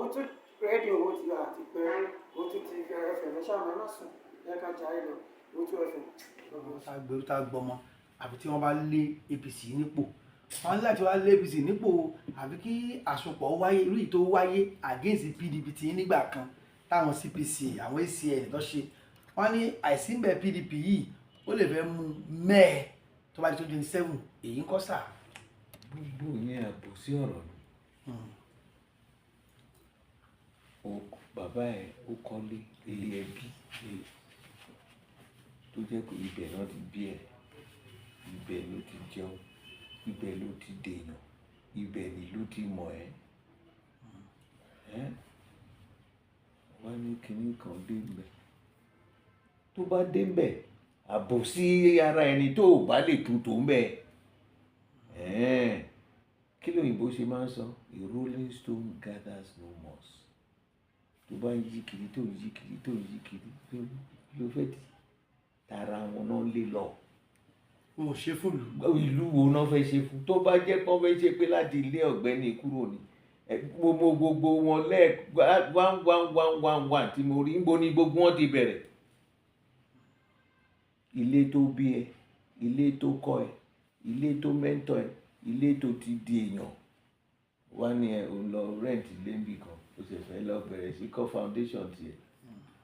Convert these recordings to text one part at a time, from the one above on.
Owótú rédíò, ó ti àti pé Owótú ti FM. Ẹ ṣáà ẹ má sùn, ẹ ká jayé lọ. Owótú FM. Tá a gbèrú, tá a gbọmọ, àfi tí wọ́n bá lé APC nípò, wọ́n ní láti wá lé APC nípò, àfi kí àsopọ̀ wáyé, irú yìí tó wáyé against PDP tí nígbà kan táwọn CPC, àwọn ACN tó ṣe. Wọ́n ní àìsínbẹ̀ PDP yìí, ó lè fẹ́ mú mẹ́ẹ̀ tó bá di 2027. Èyí ń kọ́ sà. Gbogbo yẹn, àbòsí ọ̀rọ̀ ni. Bàbá ẹ̀ ó kọ́lé, ilé ẹbí tó jẹ́ pé ibẹ̀ náà ti bí ẹ, ibẹ̀ ló ti jẹun, ibẹ̀ ló ti dèèyàn, ibẹ̀ nílùú ti mọ̀ ẹ́. Ẹ́ wá ní kinní kan dé ńbẹ̀, tó bá dé ńbẹ̀, àbòsí ara ẹni tó ò bá lè tún tó ńbẹ̀. Ẹ́n, kí lóyìnbó ṣe máa ń sọ? "A rolling stone gathers no moss." Tó bá ń yí kiri, tó ń yí kiri, tó ń yí kiri, tó ló fẹ́ dì tara wọn náà lé lọ. Wọn ò ṣe fún ìlú. Ìlú wo náà fẹ́ ṣe fún? Tó bá jẹ́ pọ́n fẹ́ ṣe pé láti ilé ọ̀gbẹ́ni kúrò ní gbogbo gbogbo wọn lẹ́ẹ̀ one one one one one tí mo rí, níbo ni gbogbo wọn ti bẹ̀rẹ̀? Ilé tó bí ẹ, ilé tó kọ́ ẹ, ilé tó mentor ẹ, ilé tó ti di èèyàn, wá ní ẹ ò lọ rent ilé níbì kan, ó sì fẹ́ lọ bẹ̀rẹ̀ sí kọ́ foundation tiẹ̀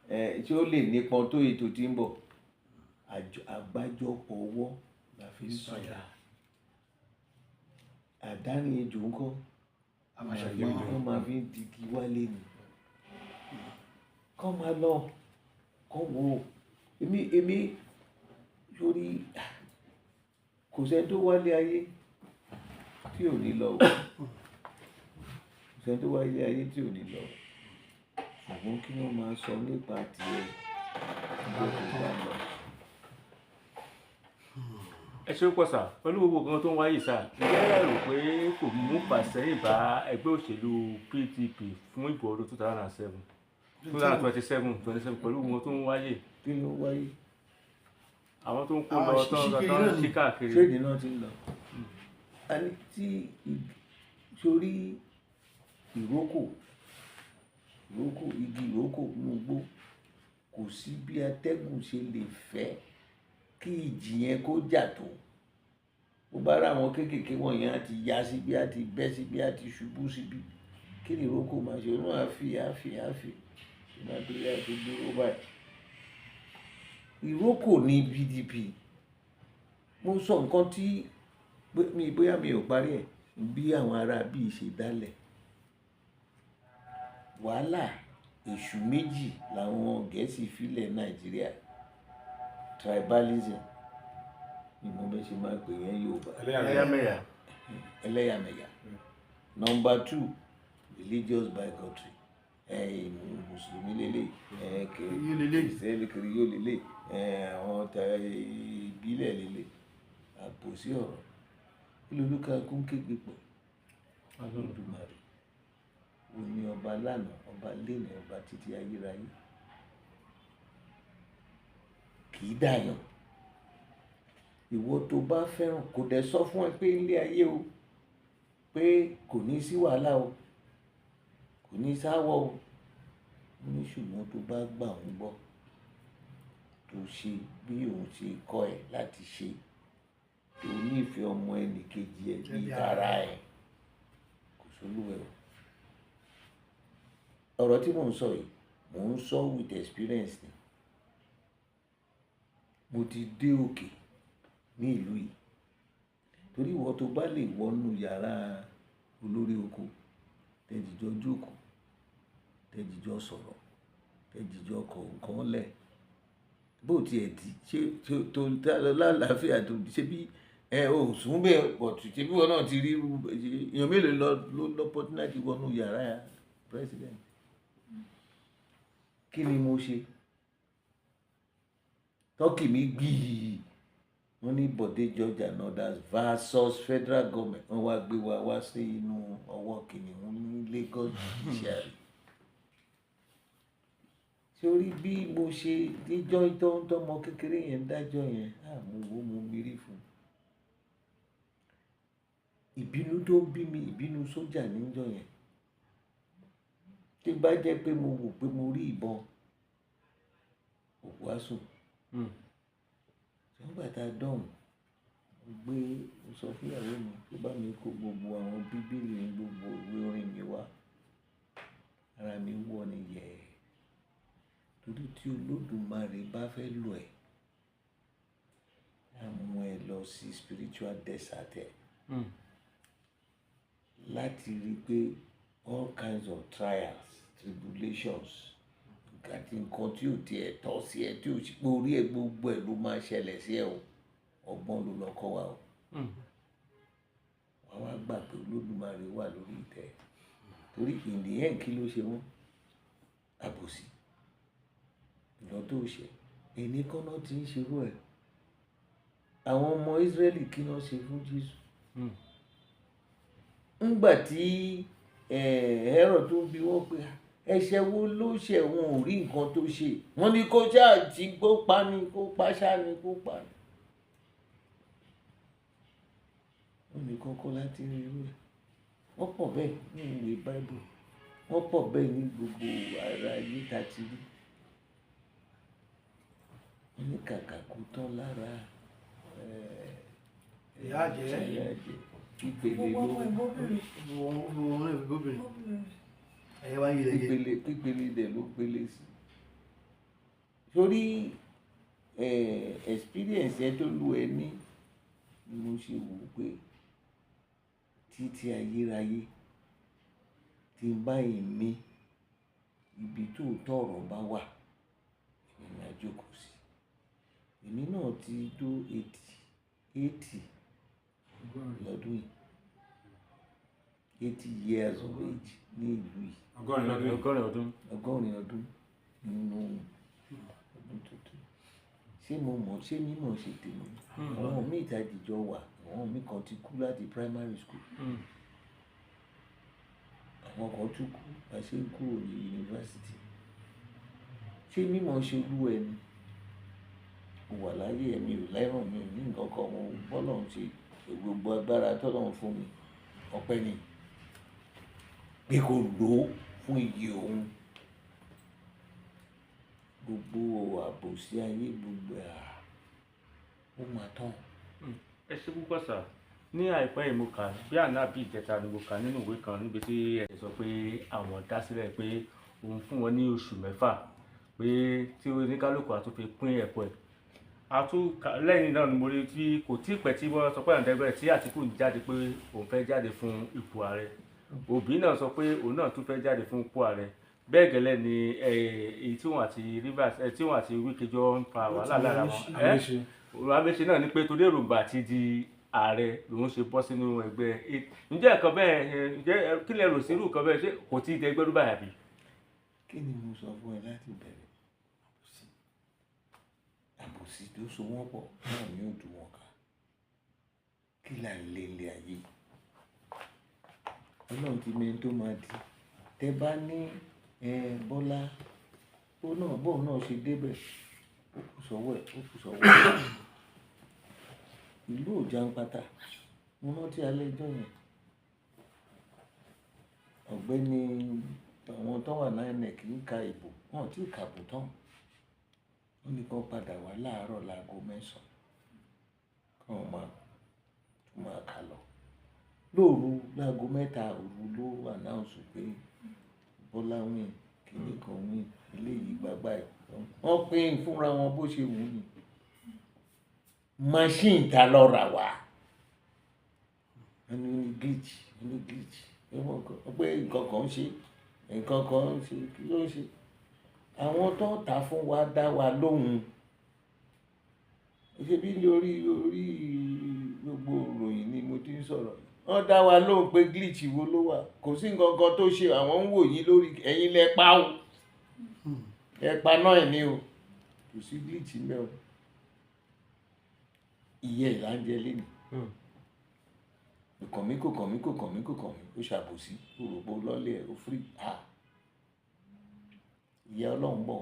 ẹ, ṣé ó lè nípọn tó ètò tí ń bọ̀? Àgbájọpọ̀ ọwọ́ la fi ń sọ̀yà. Àdáni ejò ńkọ́? Wọ́n máa fi ń digi wálé ni. Kọ́ máa lọ kọ́ wo. Èmi sórí, kò sẹ́ni tó wálé ayé tí ò ní lọ o. Kò sẹ́ni tó wálé ayé tí ò ní lọ, ṣùgbọ́n kí wọ́n máa sọ nípa tiẹ̀ nígbà tó bá lọ. Ẹ ṣe pọ̀ sà. Pẹ̀lú gbogbo nǹkan tó ń wáyé sà, ǹjẹ́ ẹ rò pé kò mú fàsẹ́yìn bá ẹgbẹ́ òṣèlú PDP fún ìbò ọdún 2007, 2027, 27, pẹ̀lú gbogbo nǹkan tó ń wáyé? Kí ló wáyé? Àwọn tó ń kó Àwọn lọ tó ń ṣíkiri tó ń náà ni. ṣí káàkiri. Ṣéèdì náà ti ń lọ. A ní tí sórí ìrókò, ìrókò, igi ìrókò nínú igbó, kò sí bí atẹ́gùn ṣe lè fẹ́ kí ìjì yẹn kó jà tó, bó bá rà àwọn kéékèèké wọ̀nyẹn, á ti ya síbí, á ti bẹ́ síbí, á ti ṣubú síbí. Kí ni ìrókò máa ṣe? Òun á fi á fi á fi ìmọ̀ á fi dúró báyìí. Ìrókò ní PDP. Mo sọ nǹkan tí mi bóyá mi ò parí ẹ̀, bí àwọn ará bíi ṣe dálẹ̀ wàhálà. Èṣù méjì làwọn Gẹ̀ẹ́sì filẹ̀ Nàìjíríà: tribalism, ni mo bẹ́ ṣe máa pè yẹn Yorùbá. Ẹlẹ́yàmẹ̀yà. Ẹlẹ́yàmẹ̀yà. Number two, religious bigotry. Ẹ mùsùlùmí lélẹ̀, ẹ Yóò lélẹ̀. Kìrìsìtẹ́nì kiri yóò lélẹ̀, ẹ àwọn ta ìbílẹ̀ lélẹ̀. Àbòsí ọ̀rọ̀. Kí lolúkàkú ń kégbe pọ̀? Olódùmarè, ó ní ọba lánàá, ọba lénìí, ọba títí ayérayé, kì í dàyàn. Ìwọ tó bá fẹ́ràn, kò dẹ̀ sọ fún ẹ pé ilé ayé o, pé kò ní sí wàhálà o, kò ní sáwọ́ o. Ó ní ṣùgbọ́n tó bá gbà ń gbọ́, tó ṣe bí òun ṣe kọ́ ẹ láti ṣe, tó nífẹ̀ẹ́ ọmọ ẹnì kejì ẹ bí tara ẹ, kò sólúwẹ̀ o. Ọ̀rọ̀ tí mò ń sọ yìí, mò ń sọ with experience ni. Mo ti dé òkè ní ìlú yìí, torí ìwọ tó bá lè wọnú yàrá olórí oko, tẹ́jìjọ jókòó, tẹ́jìjọ sọ̀rọ̀, tẹ́jìjọ kọ̀ nǹkan lẹ̀, bó tiẹ̀ di ṣé tó lálàáfíà tó ṣe bí ẹ ò sùn bẹ́ẹ̀ pọ̀ tù, ṣe bí wọn náà ti rí èèyàn mélòó lọ ló l'opportunity wọnú yàrá president? Kí ni mo ṣe tọ́kì mi gbìyì? Wọ́n ní Bọ̀dé George and others versus federal government. Wọ́n wá gbé wa wá sí inú ọwọ́ kìnìún ní Lagos judiciary. Sórí bí mo ṣe níjọ́ tó ń tọ́mọ kékeré yẹn dájọ́ yẹn, mo wo, mo mirí fún un. Ìbínú tó ń bí mi, ìbínú sójà níjọ́ yẹn. Tí bá jẹ́ pé mo wò pé mo rí ìbọn, òkú á sùn. Nígbà tá a dọ̀hùn, mo gbé, mo sọ fún ìyàwó mi kó bá mi kó gbogbo àwọn bíbélì mi, gbogbo ìwé orin mi wá. Ara mi wọ̀ ni yẹ̀ẹ́. Torí tí Olódùmarè bá fẹ́ lò ẹ́, á mú ẹ lọ sí spiritual desert ẹ. Láti rí i pé all kinds of trials, tribulations, àti nǹkan tí ò tiẹ̀ tọ́ sí ẹ, tí ò sí pé orí ẹ gbogbo ẹ ló máa ṣẹlẹ̀ sí ẹ o. Ọgbọ́n ló lọ kọ́ wa o. Wàá wá gbà pé Olódùmarè wà lórí ìtẹ́. Torí in the end kí ló ṣe wọ́n? Àbòsí. Ìlọ tó ṣe. Èní kan náà ti ń ṣerú ẹ̀. Àwọn ọmọ Ísírẹ́lì kí náà ṣe fún Jésù? Ńgbà tí Herod tó ń bi wọ́n pé ẹ̀ṣẹ̀ wo ló ṣẹ̀, wọn ò rí nǹkan tó ṣe. Wọ́n ní kó ṣáà tí kó pa ni, kó pa ṣáà ni, kó pa ni. Wọ́n ní kọ́kọ́ láti rí irú ẹ̀. Wọ́n pọ̀ bẹ́ẹ̀ ní ìwé Bible. Wọ́n pọ̀ bẹ́ẹ̀ ní gbogbo ara ayé ta ti rí. Wọ́n ní kàkà kó tán lára Ìyá àjẹ́. Ìyá àjẹ́. Pípele ló Ẹ̀yẹ wá ń yí lẹ́yẹ. Pípele, pípele dẹ̀ ló pele sí. Torí experience yẹn tó lu ẹ ní ni mo ṣe wò ó pé títí ayérayé tí n bá èmi ibi tó tọ̀rọ̀ bá wà, èmi máa jókòó sí. Èmi náà ti tó 80 lọ́dún yìí. 80 years of age ní ìlú yìí. Ọgọ́rin lọ́dún. Ọgọ́rin ọdún. Ọgọ́rin ọdún nínú ọdún tuntun. Ṣé mo mọ̀, ṣé mímọ̀ ṣe tèmi? Àwọn míì tá jìjọ wà, àwọn míì kan ti kú láti primary school. Àwọn kan tún kú bá ṣe ń kúrò ní yunifásítì. Ṣé mímọ̀ ṣe olú ẹni? Mo wà láyé ẹ̀mí ò lẹ́ràn mi ò ní nǹkan kan, mo bọ́lọ̀ ń ṣe gbogbo agbára tọ́lọ́run fún mi. Ọpẹ́ ni pé kò lò ó fún iyì òun. Gbogbo àbòsí ayé gbogbo à, ó máa tán. Ẹ ṣé púpọ̀ sà. Ní àìpẹ́ yìí mo kà bí àná àbí ìjẹta ni mo kà nínú ìwé kan níbi tí ẹ sọ pé àwọn dá sílẹ̀ pé òun fún wọn ní oṣù mẹ́fà pé tí oníkálukú á tún fi pín ẹ̀kọ́ ẹ̀. Lẹ́yìn náà ni mo rí tí kò tí pẹ́ tí wọ́n sọ pé àwọn ẹgbẹ́ tí Àtíkù ń jáde pé òun fẹ́ jáde fún ipò ààrẹ. Òbí náà sọ pé òun náà tún fẹ́ jáde fún ipò ààrẹ. Bẹ́ẹ̀ gẹ́lẹ́ ni èyí tí wọ́n àti Rivers tí wọ́n àti Wike jọ ń fa wàhálà lára wọn. Amaechi náà ni pé torí èròǹgbà àti di ààrẹ lòun ṣe bọ́ sínú ẹgbẹ́. Ǹjẹ́ nǹkan bẹ́ẹ̀, ǹjẹ́ kí lẹ rò sí irú nǹkan bẹ́ẹ̀, ṣé kò tí ì di ẹgbẹ́ rú báyìí àbí? Kí ni mo sọ fún ẹ láti bẹ̀rẹ̀? Àbòsí tó so wọ́n pọ̀ náà ni ó dùn wọ́n ká. Kí là ń lé ilé ayé? Ọlọ́run ti mọ ẹni tó máa di. Tẹ bá ní Bọ́lá, ó náà bóun náà ṣe débẹ̀, ó kù sọ́wọ́ ẹ̀, ó kù sọ́wọ́ ẹ̀. Ìlú ò jàǹpátá. Mo rántí alẹ́ ọjọ́ yẹn. Ọ̀gbẹ́ni àwọn tó wà ní INEC ń ka ìbò, wọ́n ò tí ì kàbò tán. Wọ́n ní kí wọ́n padà wá láàárọ̀ láago mẹ́sàn-án kí wọ́n máa tún máa kà lọ. Lóru láago mẹ́ta òru ló announce pé Bọ́lá win, kíní kan win, eléyìí gbàgbá ẹ̀. Wọ́n pín fúnra wọn bó ṣe wù ú ni. Machine ta lọ rà wá. Wọ́n ní glitch, wọ́n ní glitch. Wọ́n pé nǹkan kan ń ṣe, nǹkan kan ń ṣe, kí ló ń ṣe? Àwọn tó ń tà fún wa dá wa lóhùn. Ṣé bí lórí orí gbogbo ìròyìn ni mo ti ń sọ̀rọ̀. Wọ́n dá wa lóhùn pé glitch wo ló wà. Kò sí nǹkan kan tó ṣe, àwọn ń wò yín lórí ẹ̀yin lẹ pa o. Ẹ pa náà ẹ̀ ní o. Kò sí glitch ńbẹ̀ o. Ìyẹ́ ìlà ń jẹ lénìí. Kò kàn mí, kò kàn mí, kò kàn mí, kò kàn mí. Ó ṣàbòsí, ó rò pé ó lọ́lẹ̀ ẹ̀, ó free. Ah! Ìyà Ọlọ́run bọ̀.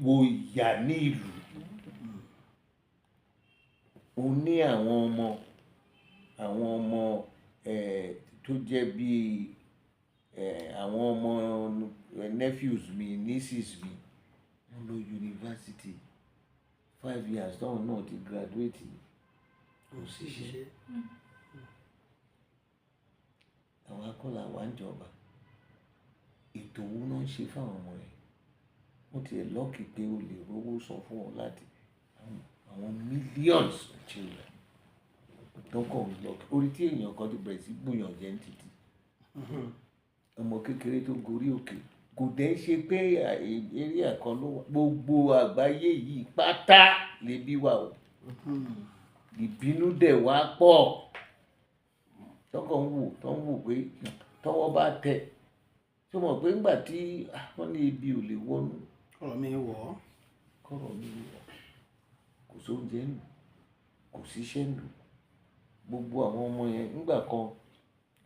Wo ìyà ní ìlú. Ó ní àwọn ọmọ tó jẹ́ bí Àwọn ọmọ nephews mi, nieces mi, wọ́n lọ yunifásitì 5 years, táwọn náà ti graduate, kò síṣẹ́. Àwọn akọ́là wà ń jọba. Ètò owó náà ń ṣe fáwọn ọmọ yẹn? Wọ́n ti ẹ̀ lucky pé o lè rówó san fún wọn láti àwọn millions of children tó kàn ń lọ orí tí èèyàn kan ti bẹ̀rẹ̀ sí gbìyànjú jẹ́ ní títì. Ọmọ kékeré tó gorí òkè, kò dẹ́ ṣe pé eré kan ló wà, gbogbo àgbáyé yìí pátá lè bí wà o. Ìbínú dẹ̀ wá pọ̀, tọkàn ń wò, tó ń wò pé tọwọ́ bá tẹ̀ tó mọ̀ pé ńgbà tí wọ́n ní ibi ò lè wọnú Ọ̀rọ̀ mi wọ̀ ọ́. Kọ́rọ̀ mi wọ̀, kò sóúnjẹ nù, kò síṣẹ́ nù. Gbogbo àwọn ọmọ yẹn ńgbà kan,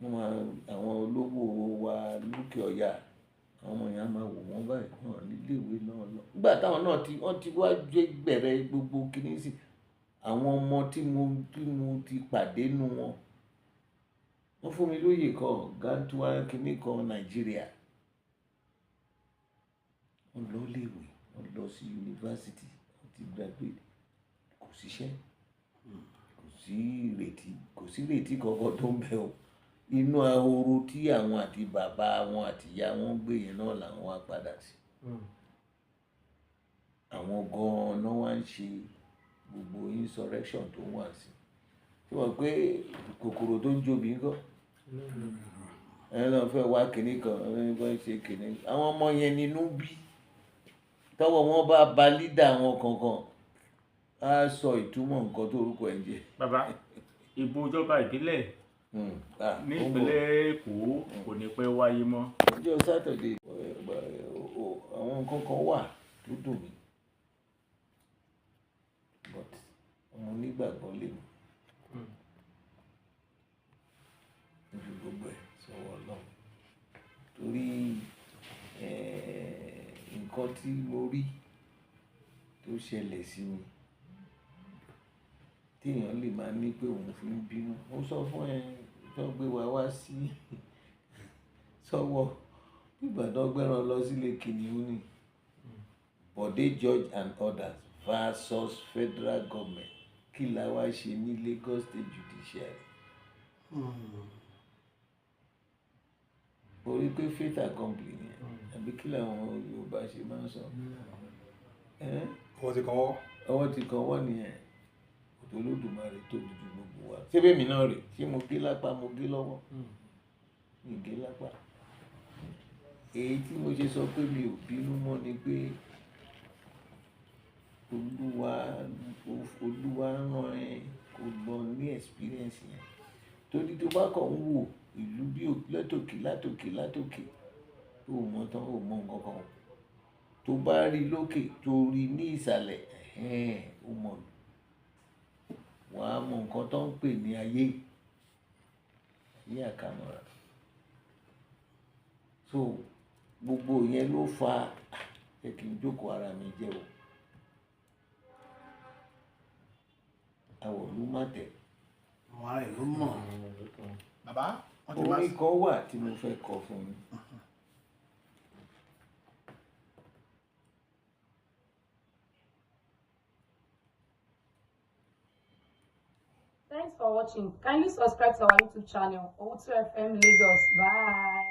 wọ́n máa àwọn olówó wa lókè ọ̀yà, àwọn ọmọ yẹn á máa wò wọ́n báyìí, wọn níléèwé náà lọ. Nígbà táwọn náà ti wọ́n ti wá jẹ́ bẹ̀rẹ̀ gbogbo kinní sí àwọn ọmọ tí mo ti pàdé nu wọn, wọ́n fún mi lóyè kan, Gantuwa kinní kan Nàìjíríà. Wọ́n lọ léèwé, wọ́n lọ sí yunifásitì, wọ́n ti graduate, kò síṣẹ́, kò sí ìrètí, kò sí ìrètí kankan tó ń bẹ o. Inú ahoro tí àwọn àti bàbá wọn àti ìyá wọn gbé yẹn náà làwọn wá padà sí. Àwọn gan-an náà wá ń ṣe gbogbo insurrection tó ń wà sí tí wọ́n pé kòkòrò tó ń jóbi ńkọ́, ẹ lọ́n fẹ́ wá kinní kan, ẹ fẹ́ ṣe kinní. Àwọn ọmọ yẹn nínú bí tọ́wọ́ wọn bá ba leader wọn kankan, á sọ ìtumọ̀ nǹkan tó orúkọ ẹ̀ ń jẹ́. Bàbá, ìbò ìjọba ìbílẹ̀ ní Ó ń bọ̀. ìpínlẹ̀ Èkó kò ní pẹ́ wáyé mọ́. Ọjọ́ Saturday, àwọn nǹkan kan wà tó dùn mí, but ọmọ onígbàgbọ́ lèmi. Mo fi gbogbo ẹ̀ sọ́wọ́ Ọlọ́run, torí nǹkan tí mo rí tó ṣẹlẹ̀ sí mi, téèyàn lè máa ní pé òun fi ń bínú. Mo sọ fún ẹ, tó gbé wa wá sí sọ́wọ́ ìgbà tó gbẹ́ran lọ sílé kìnìún ni. Bode George and others versus federal government, kí la wá ṣe ní Lagos State Judiciary? Orí pé fait accompli ni, àbí kí làwọn Yorùbá ṣe máa ń sọ? Ẹ́n? Ọwọ́ ti kàn wọ́. Ọwọ́ ti kàn wọ́n nìyẹn. Òtò Olódùmarè tóbi ju gbogbo wa. Ṣé bẹ́ẹ̀ mi náà rè? Ṣé mo gé lápá, mo gé lọ́wọ́? Mi gé lápá. Èyí tí mo ṣe sọ pé mi ò bínú mọ́ ni pé Olúwa rán ẹ kó lọ ní experience yẹn, torí tó bá kàn ń wò ìlú bí látòkè látòkè látòkè, tó mọ̀ tán, ò mọ̀ nǹkan kan. Tó bá rí lókè, tó rí ní ìsàlẹ̀, ẹ̀hẹ́n, ó mọ̀, wàá mọ nǹkan tó ń pè ní ayé, ayé àkàmọ́ra. So gbogbo yẹn ló fa ẹ kí n jókòó ara mi jẹ́ o. Àwọ̀lú má tẹ̀. Àwọn ará ìlú mọ̀ bàbá wọ́n ti máa Orin kan wà tí mo fẹ́ kọ fún yín. Thanks for watching. Kindly subscribe to our YouTube channel, O2FM Lagos. Bye.